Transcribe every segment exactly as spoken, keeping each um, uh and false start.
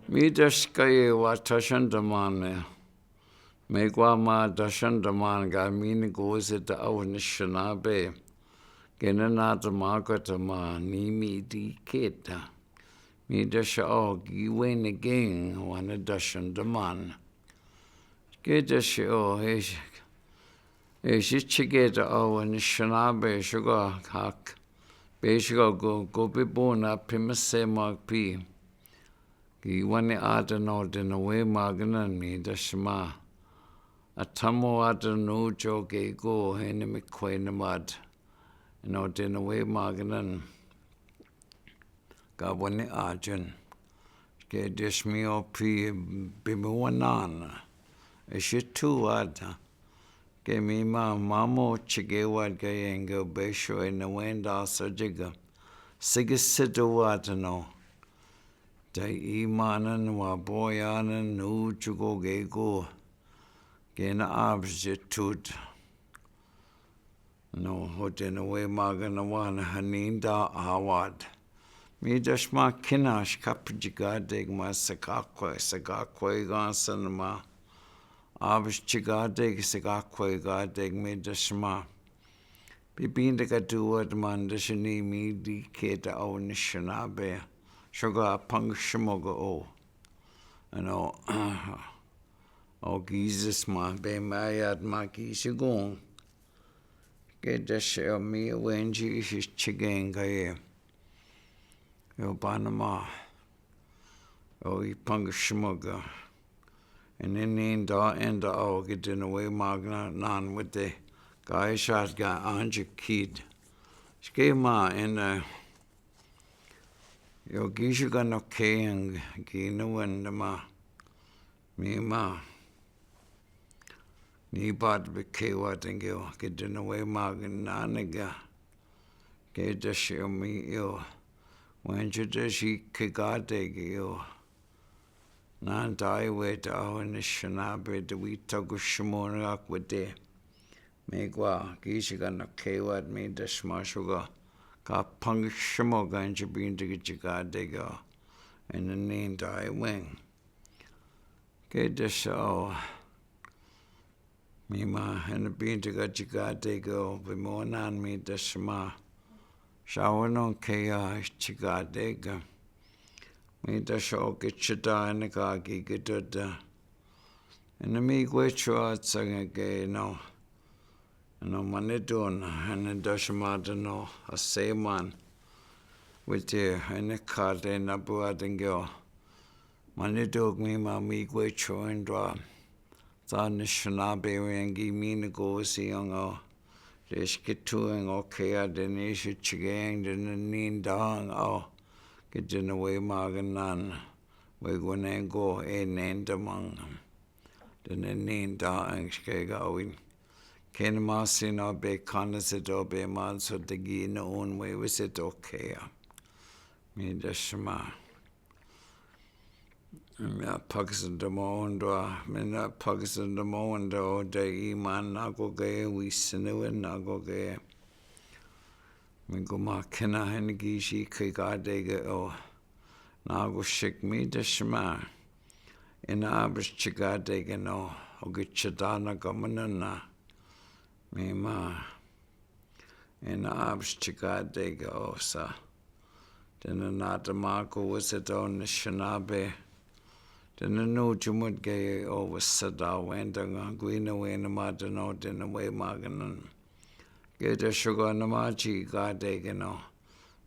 Mi dahsi keye wa tasan taman. Mekwa ma tasan taman ka mi ni kose ta awa ni sinabe. Ke nena tamako tama ni mi diketa. Mi dahsi o ki weni king wa ni tasan taman. Ke dahsi o e si, e si chiketa awa ni sinabe suka hak. Pe suka ko, ko pe bona pe masema pi. Ki wani ata no dena we maganan mi dahsi ma. A tamo ata no jo ke ko hene mi kwe na mat. No dena we maganan. Ka wani ajan. Ke dahsi mi o pi, pi mi wanan. E si tu ata. Ke mi ma mamo chike wat ke yenge besho e na wenda sa jiga. Sige sito ata no. Ta i manan wa boyanan nu chuko gego. Ke na absitut. No, ho dena we magana wana haninda awad. Mi dahsi ma kina shkap jikadeg ma sakakwe, sakakwe gansan ma. Abs jikadeg, sakakwe gadeg mi dahsi ma. Bibinda ka duwad man dahsi ni mi diketa o ni sinabe. Suka pangshimoga o. Ano, o Jesus ma, be mayad ma kisigung. Ke dahsi o mi wenji si chigenga ye. Yo banama. O i pangshimoga. Ene ninda enda o ke dena we magana nan wete. Ka ishat ka anja kid. Ske ma ene. Yo kisiga no keyang ki no wenda ma. Mi ma. Ni bat be kewa tengeo ke dena we magana nega. Ke dahsi o mi yo. Wenji dahsi ke gade ke yo. Nan tai we ta o ni sinabe te wi togo shimon rak wete. Mekwa kisiga no kewa mi dahsi ma suka. Ka pangshimoga nje binda ke jikadega. Ene ninda i weng. Ke dahsi o. Mi ma, ene binda ka jikadega o, bi mo nan mi dahsi ma. Sawa no kea jikadega. Mi dahsi o ke chita ene ka ki ke tota. Ene mi kwe chua tsanga ke no. No manidon, ene dahsi ma deno, a seman. Wete, ene kate na bua dengeo. Manidok mi ma mi kwe chua ndwa. Sa ni sinabe wengi mi ni ko si yong o. Dahsi ke tu yong o kea deni si chigeng deni ninda yong o. Ke deni we maganan. We gone go e nenda mang. Deni ninda ang skega win. Ken ma sino be kana se do be man so degi na un we we se do kea. Mi dahsi ma. Mi a pakisandamo undwa, mi na pakisandamo undwa, o da i man nako ke, wi siniwin nako ke. Mi kuma kena hen ki si ke gade ke o. Nako sik mi dahsi ma. Ina abis chigade ke no, o ke chitana kamanana. Mi ma. Ina abs chigade ke o sa. Dena nata mako wasa do ni sinabe. Dena nu jumut ke o wasa da wenda nga gwina wena ma dena o dena we maganan. Ke da suga na ma chigade ke no.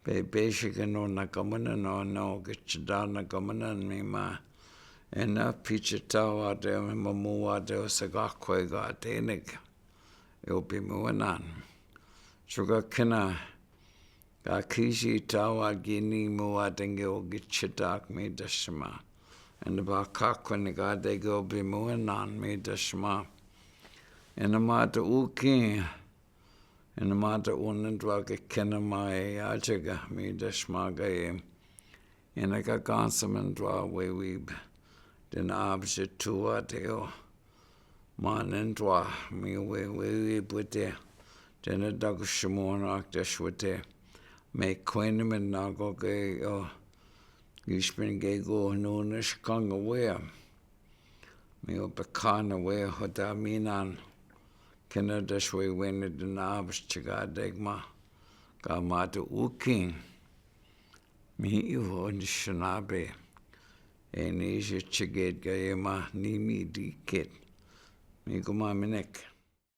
Be be shi ke no na kamanan no no ke chida na kamanan mi ma. Ina pichita wa de mamu wa de o sa ga kwe ga de nik. E o bi mu wanan. Suga kena, ka kisi tawa gini mu wa denge o gi chitak mi dahsi ma. Ina ba kakwa ni ga denge o bi mu wanan mi dahsi ma. Ina mata uki, ina mata unan dwa ke kena ma e ajaga mi dahsi ma ga e. Ina ka kansa man dwa we wib. Dena abse tuwa te o. Ma nen dwa mi we we we bwete. Dena daku shimon ak dahsi wete. Me kweni men nako ke o. Gishpin gego nuna shikanga wea. Mi o pekana wea hota minan. Kena das we wena dinabash chiga degma. Ga mata uking. Mi iwo nishinabe. Eni je chiged ga yema ni mi dikit. Mi guma minek.